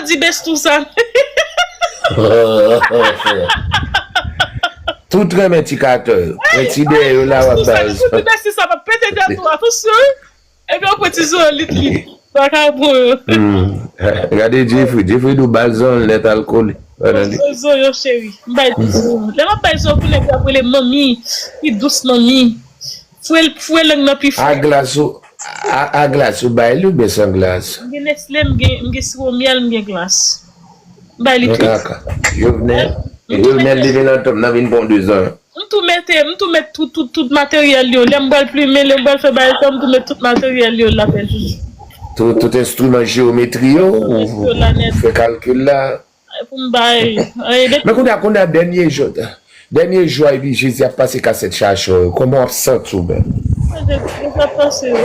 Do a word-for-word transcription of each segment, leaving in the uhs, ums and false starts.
di bestou sa. Tout renmen ti katòy. Men ti dèyè yo la w ap bay. Tout ti besti sa pa pete dèyè tou. Atansyon wi. Epi yo pran ti zo yo lit li. Pa ka bon yo. Gade Jeffrey. Jeffrey dou bal zon lèt alkoli. Zo yo cheri. M bay ti zo. Lè m ap bay zo pou nèg yo ap rele manmi. Pi dous manmi. Fwe lang nan pi fre. A glas ou a, a glas ou bay li oubyen san glas? M gen Nestle, m gen, m gen siwo myèl, m gen glas. M bay li tout. Kaka. Jovenel, Jovenel li vin an tonm nan vin pran de zan. M tou mete, m tou met tout, tout, tout materyèl yo. Lè m pral plimen, lè m pral fè bagay sa, m tou met tout materyèl yo la fè joujou. Tout, tout enstriman jewometri yo, ou fè kalkil la. Pou m bay. Men kounye a, kounye a, dènye jou, dènye jou a, epi Jezi ap pase kasèt chache w yo. Kòman w ap santi w menm? Jezi ap pase yo.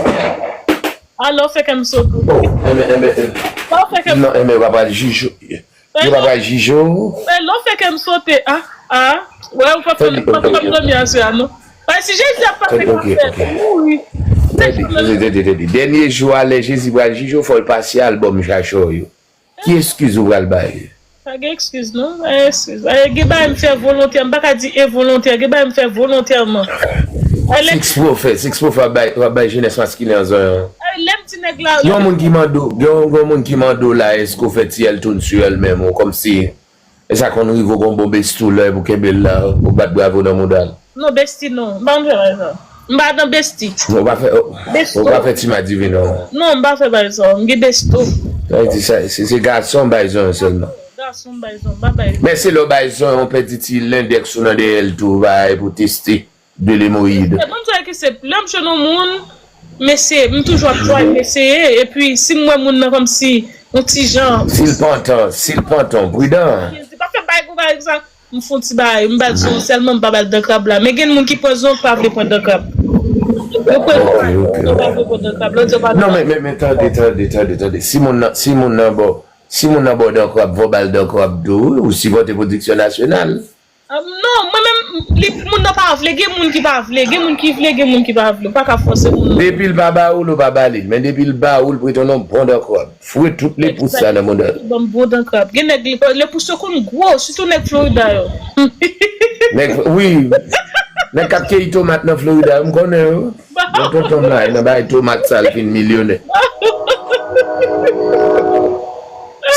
Alò, fè kè m sote. Oh, enben, enben, enben. Alò, fè kè m. Non, enben, yo pa pral jije w. Yo pa pral jije w. Alò, fè kè m sote. Ah, ah. Wè, ou pa fè m dòmi aswè a, non. Paske si Jezi ap pase kasèt, m mouri. Tande, tande, tande. Dènye jou a, lè Jezi pral jije w, fò l pase albòm chache w yo. Ki eskiz ou pral bay? Pa gen eskiz non, pa gen eskiz. Gen bagay m fè volontè, m pa ka di envolontè, gen bagay m fè volontèman. Six Pro fè, Six Pro fè w ap bay, w ap bay jenès maskilen an zon. Lè m di nèg la. Gen yon moun ki mande w, gen yon moun ki mande w la, èske w fè ti èl tourne sur elle-même ou kòmsi, e sa konn rive w gon bon bestou lè pou kenbe l la, ou bat bravo nan mouda l. Non, besti non. M pa konn fè bagay sa. M pa nan besti. Ou pa fè, ou pa fè ti madivin non. Non, m pa fè bagay sa. M gen besto. Sa vle di sa, se, se gason bay zon sèlman. Gason bay zon, m pa bay. Men se lè w bay zon, ou pèdi ti lendèks ou nan dèyè l tou, bay pou teste de lemoyid. Se moun sa ki se, lè m jwenn yon moun, m eseye, m toujou ap try, m eseye, epi si m wè moun nan kòmsi, yon ti jan. Si l pantan, si l pantan, pridan. Pa fè bay pou bay sa. M fon ti bagay, m bal zon sèlman, m pa bal dan krab la. Men gen moun ki pran zon, pa vle pran dan krab. Yo pran zon, yo pa vle pran dan krab. Lòt yo pa. Non, men, men, men, tande, tande, tande, tande. Si moun nan, si moun nan ba w, si moun nan ba w dan krab, fò w bal dan krab tou, wi, ou sipòte pwodiksyon nasyonal. Ah, non, mwen menm, li, moun nan pa vle, gen moun ki pa vle, gen moun ki vle, gen moun ki pa vle. Ou pa ka fòse moun nan. Depi l pa ba ou l, ou pa ba li l. Men depi l ba ou l, prete w yon bon dan krab. Foure tout lepous sa nan mouda l. Ban m bon dan krab. Gen nèg, lepous yo konn gwo, sitou nèg Florida yo. Nèg, wi. Nèg k ap keyi tomat nan Florida yo, m konnen yo. Bon, tonton m la, nan bay tomat sa, l fin milyonè.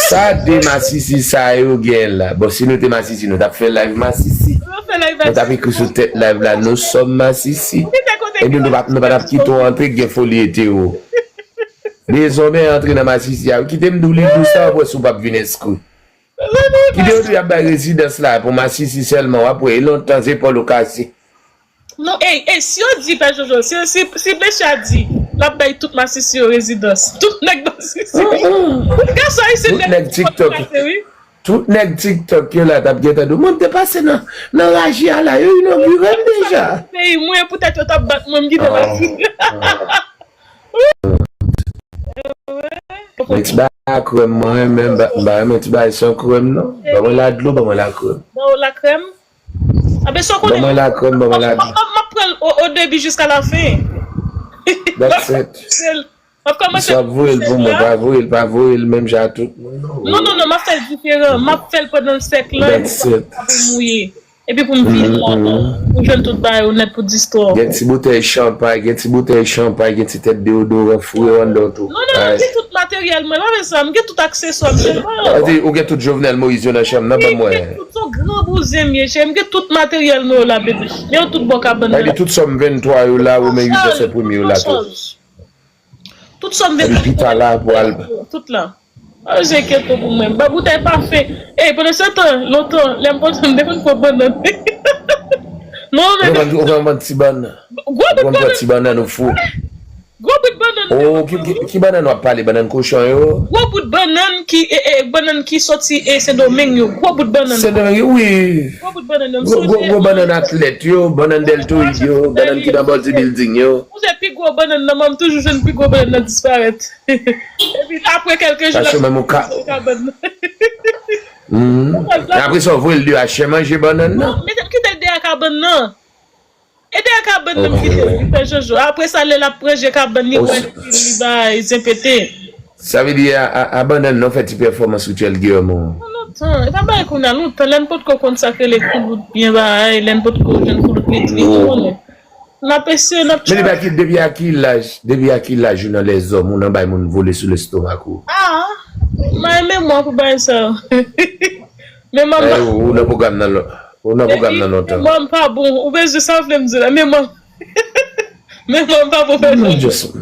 Sa de masisi sa yo gen la. Bon, si nou te masisi, nou t ap fè live masisi. Nou t ap ekri sou tèt live la, nou sòm masisi. Epi nou pa, nou pa t ap kite w antre, gen foli ete yo. Dezòmè antre nan masisi a. Kite m di w li dous sa, w ap wè si w p ap vin enskri. Kite yo di y ap bay rezidans la pou masisi sèlman, w ap wè, e lontan zepòl ou kase. Non, ey, ey, si yo di, Pè Jojo, si, si, si mesye a di, l ap bay tout masisi yo rezidans, tout nèg masisi, tout gason ayisyen nèg TikTok kase, wi. Tout nèg TikTok yo la t ap gentan di w, mwen m te pase nan, nan raje a la, yo inogire m deja. Peyi mwen, poutèt yo t ap bat mwen, m kite pase. Men ti bagay a krèm, mwen renmen, m pa renmen ti bagay san krèm, non. Ban mwen la dlo, ban mwen la krèm. Ban mwen la krèm. Ape sa w konnen. Ban mwen la krèm, ban mwen la dlo. M ap pran l o debi jiska la fen. That's it. M ap kòmanse. Si w ap voye l pou mwen, pa voye l, pa voye l menm jan ak tout moun, non. Non, non, non, m ap fè l diferan. M ap fè l pandan l sèk lan, epi pou mouye. Epi pou m vin la, pou jwenn tout bagay yo nèt pou di istwa. Gen ti boutèy chanpay, gen ti boutèy chanpay, gen ti tèt deodoran fre anndan tou. Non, non, m gen tout materyèl mwen, pa bezwen sa, m gen tout akseswa m sèlman. Sa vle di, ou gen tout Jovenel Moïse yo nan chanm nan, ban m wè. M gen tout, se yon gran bouzen m ye, cheri, m gen tout materyèl mwen yo la, bebe. Men yo tout bò kabann nan. Sa vle di, tout sòm venntwa yo la, ou men uit sèt premye yo la tou. Tout sòm venntwa. Epi pita la pou al. Tout la. Pa bezwen enkyete w pou mwen. M ba boutèy pafen. Ey, pandan se tan, lontan, lè m kontan, m te konn pran bannann. Non, men. Ou konn pran ti bannann. Gwo bout bannann. Ou konn pran ti bannann ou fou. Gwo bout bannann. Oh, ki, ki, ki bannann w ap pale? Bannann kochon yo? Gwo bout bannann ki, e, e, bannann ki soti, e, Sendomeng yo. Gwo bout bannann. Sendomeng yo, wi. Gwo bout bannann yo. Gwo, gwo, gwo bannann atlèt yo, bannann dèltoyid yo, bannann ki nan bòdibilding yo. Ou se pi gwo bannann nan, mwen, m toujou jwenn pi gwo bannann nan disparèt. Epi apre kèlke jou, l ap kabann nan. Apre sa, w voye l deyò a chen manje bannann nan. Non, mete m kite l deyò kabann nan. E deyò kabann nan m kite l, li fè jojo. Apre sa, lè l ap ranje kabann, li wè li, li bay zen pete. Sa vle di a, a, abandonn non, fè ti pèfòmans ou Tchèl Guillermo. Lontan, e pa bagay kounye a, lontan, lè n potko konn sa k rele koulout byen bagay, lè n potko jwenn koulout li di, ou konnen. N ap eseye, n ap Men depi a ki, depi a ki laj, depi a ki laj ou nan lèzòm, ou nan bay moun vole sou lestomak ou? Ah, mwen men mwen pou bagay sa yo. Men mwen Eh, ou nan pwogram nan lon-, ou nan pwogram nan lontan. Men mwen pa bon, ou bezwen sa w vle m di la, men mwen men mwen pa bon pèsonn. Non, just,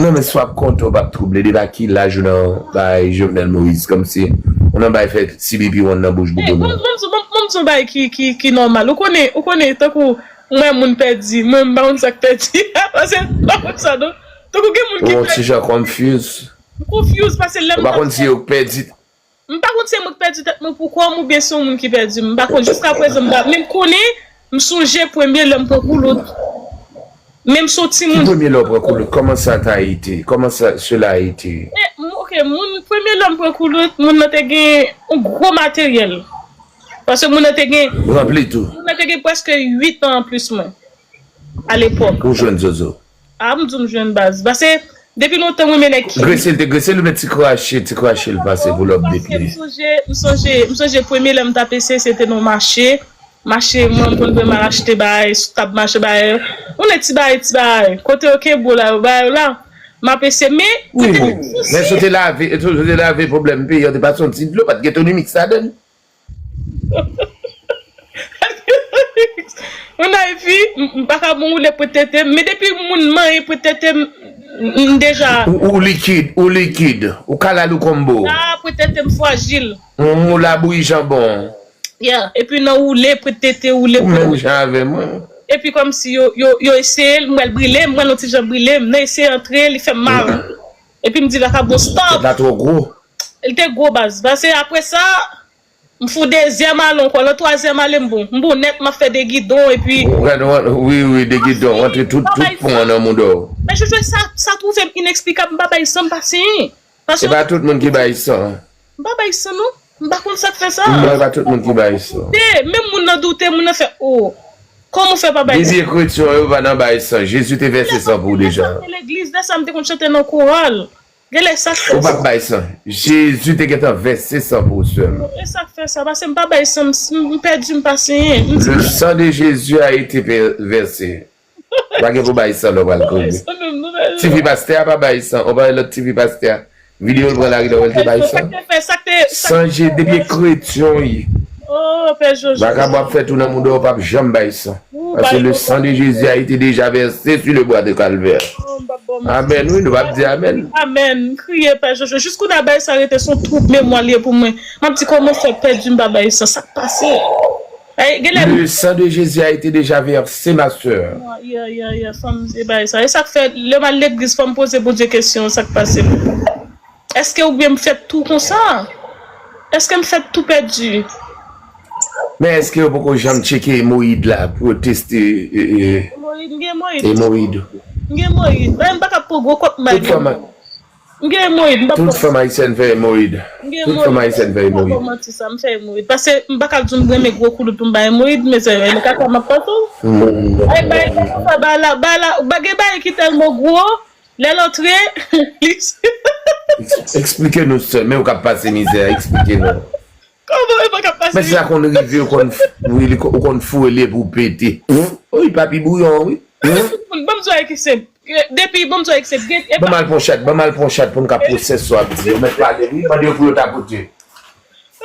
non, men si w ap konte, w p ap twouble. Depi a ki laj ou nan bay Jovenel Moïse, kòmsi ou nan bay fè C B P one nan bouch bouboun ou? Bon, bon, bon, bon, bon, bagay ki, ki, ki nòmal. Ou konnen, ou konnen, tankou mwen, moun pèdi, mwen, m pa konn sa k pèdi. Paske, m pa konn sa, non. Tankou gen moun ki pèdi. Ou ti jan confuse. M confuse, paske lè m pa konn si yo k pèdi. M pa konn si se mwen k pèdi tèt mwen pou kò m oubyen se yon moun ki pèdi m. M pa konn, jiska prezan, m pa, men m konnen, m sonje premye lè m pran koulout. Men m se yon timoun. Ki premye lè w pran koulout? Comment ça t'a été? Comment ça, cela a été? Eh, m, ok, moun, premye lè m pran koulout, moun nan te gen yon gwo materyèl. Paske moun nan te gen Ranpli tou. Moun nan te gen prèske uit an anplis mwen, alepòk. Ou jwenn zozo? Ah, m di w m jwenn baz. Paske, depi lontan, mwen renmen nèg ki Grese l, te grese l oubyen ti krache, ti krache l pase pou l update li? M sonje, m sonje, m sonje premye lè m t ap eseye, se te nan mache. Mache, mwen, m konn vre m al achte bagay, sou tab mache bagay. Yon nèg ti bagay, ti bagay. Kote yo kenbe w la, yo ba yo la. M ap eseye, men, Wi, wi. Men si w te lave, si w te lave pwoblèm peyi an, te pase yon ti dlo, pa t gen Tony Mix ladan l. Moun nan, epi, m, m pa ka bon woule pwet tete m, men depi moun manyen pwet tete m, m, m deja Ou, ou likid, ou likid. Ou kalalou konbo. Ah, pwet tete m frajil. Ou labouyi janbon. Yeah, epi nan woule pwet tete, woule Ou menm jan avè mwen. Epi kòmsi yo, yo, yo eseye, m wè l brile, m wè l yon ti jan brile, m nan eseye antre, li fè m mal. Epi m di vakabon, stop! Tèt la twò gwo. Li te gwo baz. Paske apre sa, m fou dezyèm ale ankò. Nan twazyèm ale, m bon. M bon nèt, m ap fè de gidon, epi Ou gade, wi, wi, de gidon, rantre tout, tout pon an nan mouda w. Men Jojo, sa, sa twouve m ineksplikab, m pa bay san, m pa senyen. Paske E pa tout moun ki bay san. M pa bay san, non. M pa konn sa k fè sa. Non, e pa tout moun ki bay san. Te, menm moun nan doute, moun nan fè, oh, kòman w fè pa bay san? Vye kretyen yo pa nan bay san. Jezi te vèse san pou ou deja. Lè sa m te legliz, lè sa m te konn chante nan koral. Genlè sa k fè Ou pa sa. Bay san. Jezi te gentan vèse san pou ou sèlman. E sa k fè sa, paske m pa bay san, m, m pèdi, m pa senyen. M di Le sang de Jésus a été per-, versé. Pa gen pou bay san lè w pral koze. Sa menm, nou bay Tifi pastè a pa bay san. Ou pa wè lòt tifi pastè a? Videyo l pran lari la, wè l te bay san. Sa k te fè, sa k te, sa k San te Je-, depi kretyen w ye. Oh, Pè Jojo. Vakabon ap fè tou nan mouda w, w p ap janm bay san. Ou Paske bay le sang de Jésus a été déjà versé sur le bois de Calvaire. Oh, m p ap ba w manti. Amèn, wi, nou p ap di amèn. Amèn. M kriye, Pè Jojo. Jis kounye a bay sa rete se yon twoub memwa li ye pou mwen. M ap di kòman fè pèdi m pa bay san. Sa k pase? Ay, genlè Le sang de Jésus a été déjà versé, ma sœur. Yeah, yeah, yeah, fò m di bagay sa. E sa k fè, lè m al legliz, fò m poze Bondye kesyon, sa k pase? Èske oubyen m fèt tou konsa? Èske m fèt tou pèdi? Men èske yo poko janm tcheke emoyid la pou yo teste, e, e, Emoyid, m gen emoyid. Emoyid? M gen emoyid. Men m pa ka pran gwo kòk bay Tout fanm a- M gen emoyid, m p ap Tout fanm ayisyèn fè emoyid. M gen Tout fanm emoyid. Ayisyèn fè M p ap emoyid. Manti sa, m fè emoyid. Paske m pa ka di w m renmen gwo koulout pou m bay emoyid, mezanmi, men kaka m ap pase w. Ay, bay, bay, bay, bay la, bay la, bay, gen bay ki tèlman gwo, lè l antre, li Eksplike nou, sè, men ou k ap pase mizè, eksplike nou. Kòman e pa ka pase Men sa konn rive, ou konn, wi, li ko-, ou konn foure li epi w pete. Wi, papi bouyon, wi. Tout moun, ban m di w ki se Depi, bon, m di w, eksepte, e Ban m al pran chat, ban m al pran chat pou m ka pwosès sa w ap di. Ou mèt pale, wi, mande yo pou yo tapote.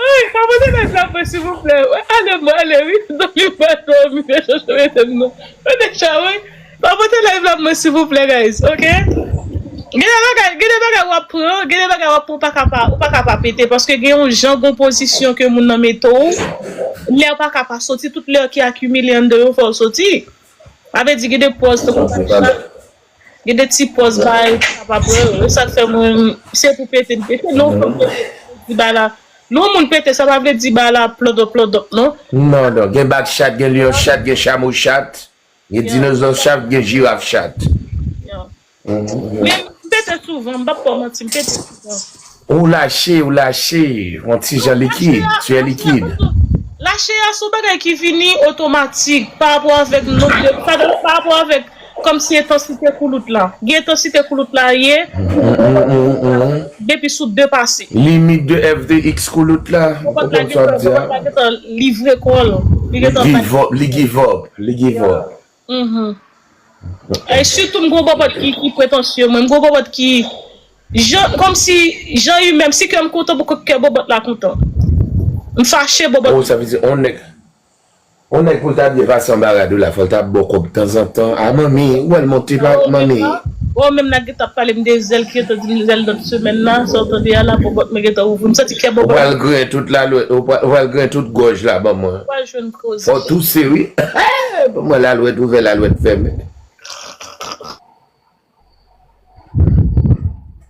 Ay, pa pote live la mwen, silvouplè. Ale, mwen ale, wi. Dòmi, m pa dòmi, men chòchò mete m non. Mwen deja, wi. Pa pote live la mwen, silvouplè, guys, ok? Gen de bagay, gen de bagay w ap pran, gen de bagay w ap pran, ou pa ka pa, ou pa ka pa pete, paske gen yon jan, gon pozisyon ke moun nan mete w, lè w pa ka pa soti, tout lè ki akimile anndan yo, fò w soti. Sa vle di gen de pòz tankou sa, gen de ti pòz bay, ou pa ka pa pran yo. E sa k fè mwen, se pou pete, m pete. Non, fò m pete, di bay la. Lè yon moun pete, sa pa vle di bay la plòdòp, plòdòp, non. Non, non. Gen bat chat, gen lyon chat, gen chamo chat, gen dinozò chat, gen jiraf chat. Yeah. Men m pete souvan, m p ap ba w manti, m pete souvan. Ou lache, ou lache, yon ti jan likid, tu es liquide. Lache a se yon bagay ki vini otomatik pa rapò avèk nonb de, pa, pa rapò avèk Kòmsi entansite koulout la. Gen entansite koulout la ye, depi sou de pase. Limit de F de X koulout la. Ou konprann sa w ap di a? Li vre kò l. Li give up. Li give up. Li give up. E sitou m gon bòbòt ki, ki pretansye, mwen. M gon bòbòt ki. Jan, kòmsi, jan li menm, si kè m kontan, poko kè bòbòt la kontan. M fache bòbòt. Oh, sa vle di, on nèg. On nèg pou l ta byen pase anba rad ou la, fò l ta ba w kòb tanzantan. A manmi, ou al monte pa manmi. Ou menm nan gentan ap pale m de zèl ki gentan di m zèl lòt semèn nan, sa w tande a la, bòbòt mwen gentan ouvri. M santi kè bòbòt. Ou pral griyen tout lalwèt, ou pral griyen tout gòj la ban mwen. Ou pral jwenn koze. Fò w touse wi. Ban mwen lalwèt ouvè, lalwèt fèmen.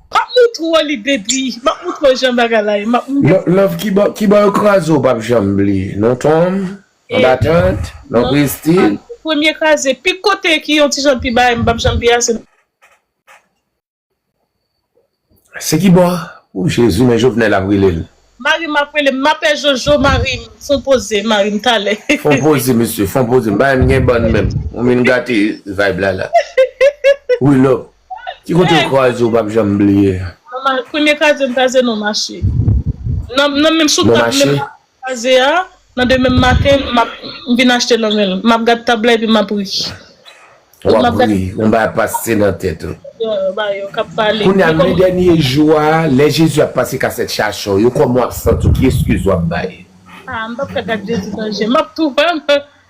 M ap montre w li baby. M ap montre w jan bagay la ye. M ap montre. Love, ki bò, ki bò yo kraze w p ap janm bliye. Non Tom, non Batant, non Christine. Premye kraze, pi kote ki yon ti jan pi ba m p ap janm bliye a se. Se ki bò? Oh Jezi, men Jovenel ap rele l. Mari m ap rele m, m apè Jojo, mari m, fon poze, mari m, talè. Fon poze, mesye, fon poze. M pa menm gen bann menm. Ou vin gate vibe la la. Wi, love. Ki kote w kwaze w p ap janm bliye? Premye kraze m kraze non mache. Nan, nan menm sou tab, menm kraze a, nan demen maten, m ap, m vin achte nan men l. M ap gad tab la epi m ap ri. W ap ri, yon bagay ap pase nan tèt ou. Kounye a, nan dènye jou a, lè Jezi ap pase kasèt chache w yo, kòman w ap santi w? Ki eskiz w ap bay? Ah, m p ap ka gad Jezi nan je m. M ap tou,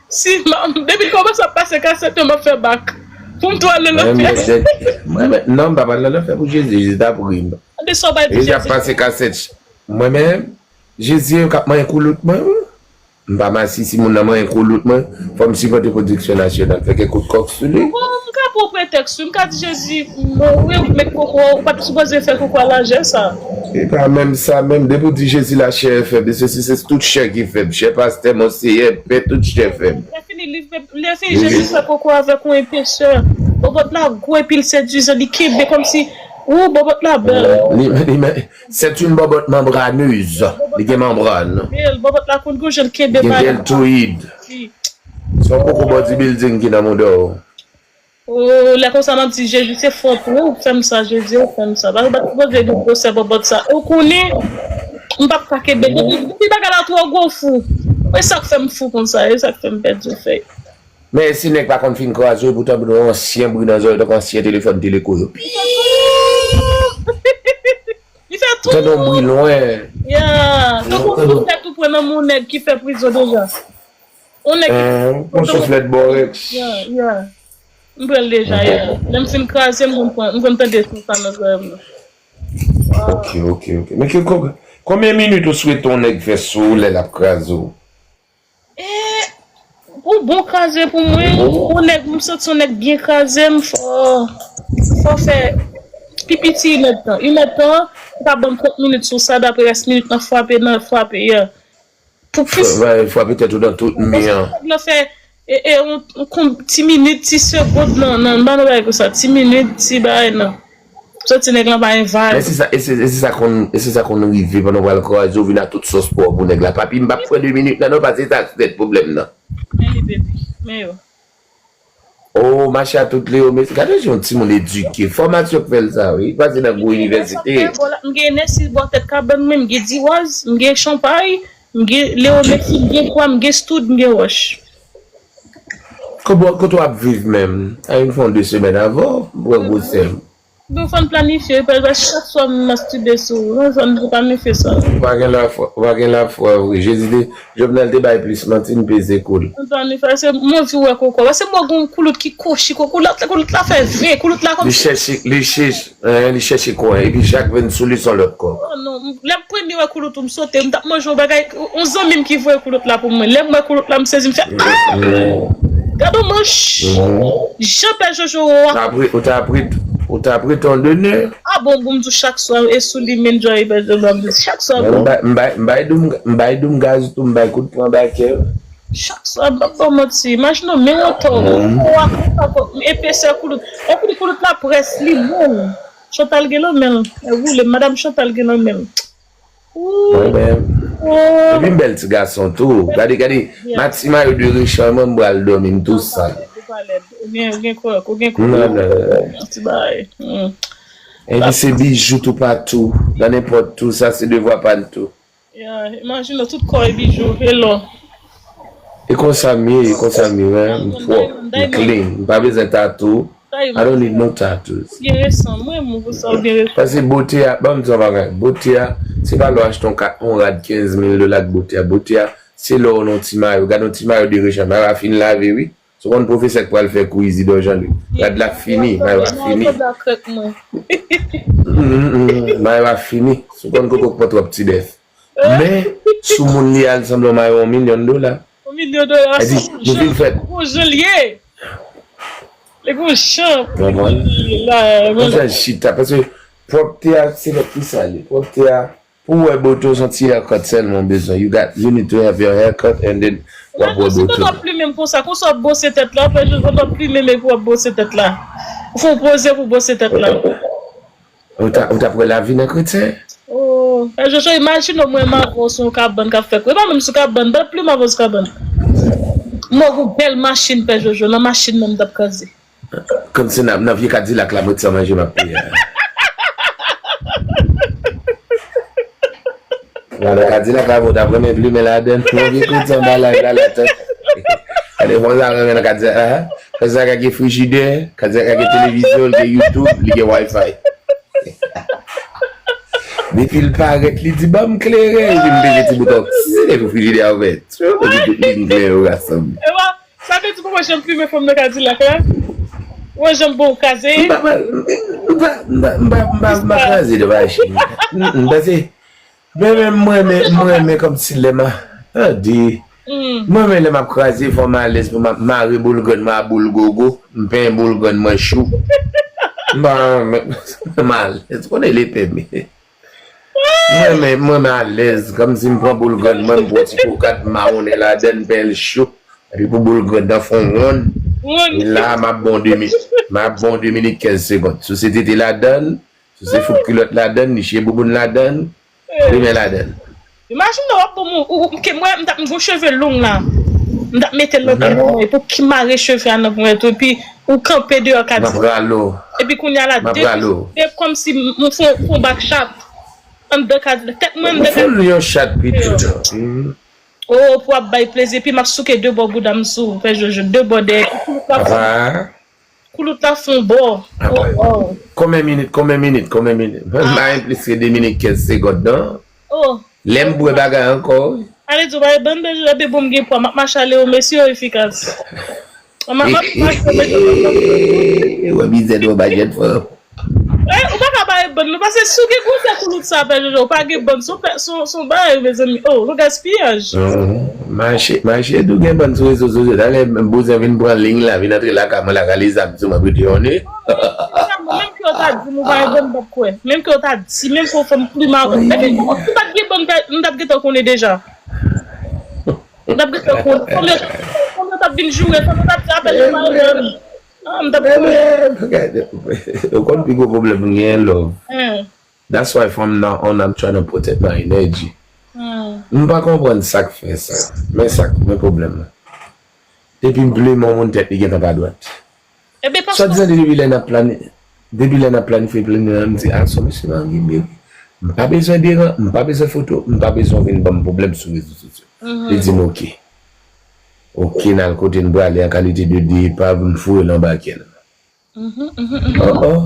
si, depi l kòmanse ap pase kasèt yo, m ap fè bak. Pou m tou al nan lanfè. Non, m p ap al nan lanfè pou Jezi, Jezi t ap ri m. Jezi ap pase kasèt. Mwen menm, Jezi yo k ap manyen koulout mwen wi. M pa masisi moun nan manyen koulout mwen. Fò m sipòte pwodiksyon nasyonal. Fè kèk kout kòk sou li. Bon, m ka pran pretèks wi. M ka di Jezi, bon, wi, ou met koko, ou pa t sipoze fè koko a lajè sa. E pa menm sa menm. Depi w di Jezi lachè e fèb, e sesi, se tout chè ki fèb. Chè pastè, monseyè, pè, tout chè fèb. Lè fini, li, lè fini Jezi fè koko avèk yon epesè. Bòbòt la gwo epi l sedwizan, li kenbe kòmsi, ou, bòbòt la bèl. Li, li, C'est une bobot membraneuse. Li gen manbràn. Bèl, bòbòt la konn gon jan l kenbe bagay. Gen deltoid. Se yon koko bodybuilding ki nan mouda w. Oh, lè konsa m ap di Jezi se fòt ou, ou fè m sa, Jezi ou fè m sa. Bagay bat poze li gwosè bòbòt sa. Ou konnen, m p ap ka kenbe. Depi, depi bagay la twò gwo fou. E sa k fè m fou konsa, e sa k fè m pèdi fèy. Men si nèg pa konn fin kraze w, epoutan pou nou ansyen bri nan zòrèy tankou ansyen telefòn teleko yo. Li fè tou. Tande yon bri lwen. Yeah. Tankou pou tèt ou pran nan men yon nèg ki fè prizon deja. Yon nèg ki. Yon souflèt bòrèks. Yeah, yeah. M pran l deja, yeah. Lè m fin kraze, m konn pran, m konn tande son sa nan zòrèy mwen. Ok, ok, ok. Men ki, konbyen minit ou swete yon nèg fè sou ou lè l ap kraze w? E, pou bon kraze pou mwen, yon nèg, m santi yon nèg byen kraze m, fò, fò fè pi piti inèdtan. Inèdtan, ou ka ban m trant minit sou sa, dapre rès minit lan frape nan frape, yeah. Pou plis. Frape tèt ou nan tout mi an. Nèg lan fè, e, e, yon, yon konb, ti minit, ti segond nan, nan, m pa nan bagay konsa, ti minit, ti bagay nan. Soti nèg lan pa gen vag. Men se sa, e se, e se sa konn, e se sa konn rive pandan w pral kraze, ou vin a tout sòs pa w pou nèg la. Papi, m p ap pran de minit la non, pase sa sou tèt pwoblèm nan. Men li baby, men yo. Oh, mache a tout Leo Messi. Gade jan yon timoun edike. Fòmasyon k fè l sa, wi. Li pase nan gwo inivèsite. M gen Nessis bò tèt kabann mwen, m gen Diwaz, m gen Chanpay, m gen Leo Messi, m gen Kwa, m gen Stud, m gen Wòch. Kote w ap viv menm? A vin fè yon de semèn avan w pran gwosè m. Bon, fò n planifye, pa egzanp, chak swa m mastibe sou ou. Non, fò n planifye sa. Ou pa gen lafwa, ou pa gen lafwa vre. Jezi te, Jovenel te bay plis manti, n peze kou l. Fò n planifye, se m anvi wè koko. Paske m wè gon koulout ki kwochi, koulout la, koulout la fè ven, koulout la kòmsi. Li chèche, li chèche, li chèche kwen, epi chak ven sou li se yon lòt kòb. Oh non, lè m premye wè koulout ou m sote, m t ap manje yon bagay, yon zanmi m ki voye koulout la pou mwen. Lè m wè koulout la, m sezi, m fè, ah! Gade yon manch! Jan pè Jojo a. Ou t ap ret, ou t ap ret, ou t ap ret yon de nè. Ah bon, bon, m di w chak swa, e sou li m enjoy pè Jojo a, m di w chak swa bon. M bay, m bay, m bay doum, m bay doum gaz tou, m bay kout pwen bakè. Chak swa, m p ap ba w manti. Imajine w, men wotè w, ou a konsa, epesè koulout. Epi koulout la près, li bon. Chantal gen nan men l. E woule, madanm Chantal gen nan men l. Ooh. Mwen menm. Epi m bèl ti gason tou. Gade, gade. Maxima yo de rechan, mwen m pral dòmi, m tou sal. pa lèd. Ou gen, ou gen kòk, ou gen kòk. Non, non, non, non. Ti bagay. Hmm. Epi se bijou toupatou, nan nenpòt tou, sa se devwa pa n tou. Yeah, imajine w, tout kò e bijou, e lò. E konsa m ye, e konsa m ye, wè, m pwòp, m clean, m pa bezwen tatou. I don't need no tattoos. Gen resan, mwen, mwen, pou sa, ou gen resan. Paske bote a, ban m di w yon bagay, bote a, se pa lè w achte yon ka-, yon rad kenz mil dola k bote a. Bote a, se lè w nan ti mayo, gade yon ti mayo de rechanj, mayo a fin lave, wi. Si w konn pwofesè k pral fè kou Izidò Jean Louis, rad la fini, mayo a fini. Mm, mm, mm, mayo a fini. Si w konn koko k pran twòp ti bèf. Men, sou moun li al sanble yon mayo yon milyon dola. Yon milyon dola, li di, nou vin fèt. Gon jan l ye. Li gon jan. Konprann? Gon jan chita. Paske pwòpte a, se lòt ki sa ye. Pwòpte a, pou w wè bote w, se yon ti haircut sèlman w bezwen. You got, you need to have your haircut and then w ap wè bote w. Ou ap plimen m konsa, konsa w ap bwose tèt la, apre je w ap plimen m epi w ap bwose tèt la. Ou fè w poze pou bwose tèt la. Ou ta, ou t ap wè lavi nan kretyen? Oh, Pè Jojo, imajine w, mwen m avè w sou yon kabann k ap fè kò. E pa menm sou kabann, bèl plim avè w sou kabann. Mwen gon bèl machin, Pè Jojo, nan machin nan m t ap kraze. Kòmsi nan, nan vye Kadilak la, mwen t san manje m ap peye a. Nan, nan Kadilak la, mwen t ap renmen plimen ladann. Mwen vye kretyen anba live la, la, tèt. Gade, mwen sa renmen nan Kadilak la. Kadilak la gen frijidè, Kadilak la gen televizyon, li gen YouTube, li gen Wi-Fi. Depi l parèt, li di, "Ban m kleren," epi m peze ti bouton. Epi frijidè a ouvè. Epi tout liy kleren yo rasanble. Sa vle di pou mwen janm plimen fanm nan Kadilak la? Mwen janm bon kaze? M pa, m pa, m pa, m pa, m pa, m pa, m pa kraze de machin. M, m, paske, men, men, mwen, men, mwen, men kòmsi lè m a, tande. Mwen, men lè m ap kraze, fò m alèz pou m ap mare boul grann mwen a boul gogo, m penyen boul grann mwen chou. M pa, men, m alèz, konnen lepè, men. Mwen, men, mwen, men alèz, kòmsi m pran boul grann mwen, m pran ti kokat, m mawonnen ladann, m penyen l chou. Epi pou boul grann nan fè yon wonn, la, m ap bon de mi-, m ap bon de minit kenz segonn. Si w se tete ladann, si w se fouk kilòt ladann, niche bouboun ladann, plimen ladann. Imajine w ap bon moun, ou, ou, ke mwen, m t ap, m gon cheve long la. M t ap mete l nan tèt mwen, epi w ki mare cheve a nan ponyèt ou, epi ou kanpe deyò Kadilak. M ap rale w. Epi kounye a la, de, de kòmsi m, m fè yon, fè yon bak chat. Anndan Kadilak, tèt mwen anndan Kadilak. Ou fè l yon chat pito. Oh, pou w ap bay plezi, epi m ap souke de bò bouda m sou, Pè Jojo, de bò dèyè, epi koulout la fè, koulout la fè yon bò. Oh, oh. Konbyen minit, konbyen minit, konbyen minit? M pa gen plis ke de minit kenz segonn, non. Oh. Lè m bwè bagay ankò, wi. Ale di w pa gen bann bèl, lè bon m gen pwa, m ap mache ale yo, mesye yo efikas. M ap, m ap mache, mesye yo. Wè mizè nou pa jèn fanm. Eh, ou pa ka bare bann nou, paske si w gen gwosè koulout sa, Pè Jojo, ou pa gen bann, se yon pè-, se yon, se yon bagay, mezanmi. Oh, yon gaspiyaj. Mache, mache tou gen bann sou rezo sosyo. Talè m bouzen vin pran liy la, vin antre lakay mwen la, ka lezam sou mwen, prete yon ne. Menm ke yo ta di m ou pa gen bann, m p ap kwè. Menm ke yo ta di, menm ke yo fè m pli mal. Epi, si m pa t gen bann, m t ap gentan konnen deja. M t ap gentan konnen. Fanm yo, fanm yo t ap vin joure, fanm yo t ap di, "Apèl yo pa yo." Ah, m t ap konnen. Ou konn pi gwo pwoblèm m genyen, love. That's why from now on, I'm trying to protect my energy. M pa konprann sa k fè sa. Men sa k, men pwoblèm la. Depi m plimen yon moun, tèt li gentan pa dwat. Swadizan depi lè n ap plani-, depi lè n ap planifye plimen an, m di, "A, son mesye m an gen meri. M pa bezwen deran, m pa bezwen foto, m pa bezwen w vin ban m pwoblèm sou rezo sosyo." Li di m, "Oke." Oke, n al kote n prale an, kalite de de epav, m foure l anba kè l. Oh, oh.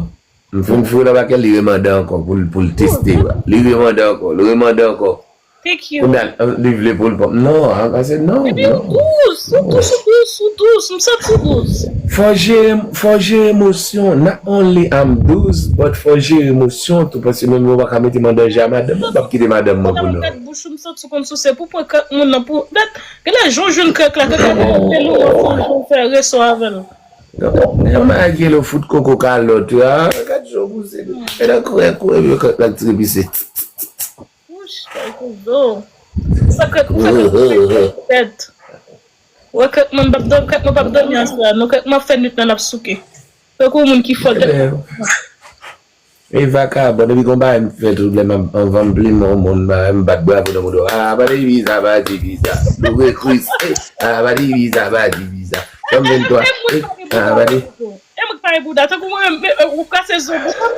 M fin foure l anba kè l, li remande ankò pou l, pou l teste. Li remande ankò, li remande ankò. Thank you. Kounye a, li vle pou l pran. Non, I said, "No, no." Epi ou dous, ou dous, ou dous, ou dous, m santi ou dous. Fò jere, fò jere emosyon. Not only I'm dous, but fò jere emosyon tou, paske menm mwen pa ka mete m an danje a madanm mwen, m p ap kite madanm mwen pou non. Gad bouch ou, m santi ou konn souse pou pran kèk moun nan pou, dat, genlè jan w jwenn kèk la, kèk la, se nou w ap fè, w ap fè reso avè l. Yon bagay ki rele fout koko kalòt, wi. Ah, gad jan w pouse. E nan kouri, kouri, yo, kèk la tire pise. Wouch, kay kou zo. Sa kèk, sa kèk, kèk tèt. Wè kèk mwen p ap dòmi, kèk mwen p ap dòmi aswè a. Non, kèk mwen ap fè nwit lan ap souke. Tankou moun ki fò tèt. E vakabon, depi gon bagay m fè tout lè m ap anvan m plimen yon moun, m bat bravo nan moun yo. Ah, pa di visa, pa di visa. Loure Chris. Ah, pa di visa, pa di visa. M venntwa. E mwen ki pa gen bouda. E mwen ki pa gen bouda. Tankou mwen menm, ou kase zo bouda.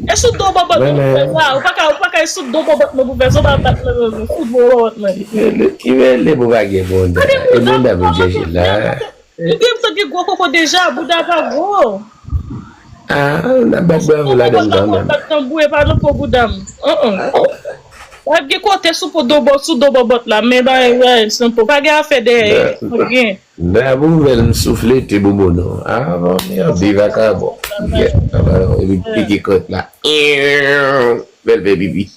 E sou do bòbòt mwen pou fè sa. Ou pa ka, ou pa ka e sou do bòbòt mwen pou fè sa. Ou pa bat mwen, mwen, mwen, fout bò bòbòt mwen. Ki rele pou pa gen bouda? E bouda pou chèche la. Ou gen m santi gwo koko deja, bouda pa gwo. Ah, n ap bat bravo ladan kanmenm. Bat tanbou e pa nan po bouda m. An, an. W ap gen kote sou po do bò, sou do bòbòt la, men ba, ba, san po. Pa gen afè dèyè, pa gen. Nan pou bèl m souflete bobo non. Ah, bon, men yon bi vakabon. Yè, epi piki kòt la. Bèl fè pipi.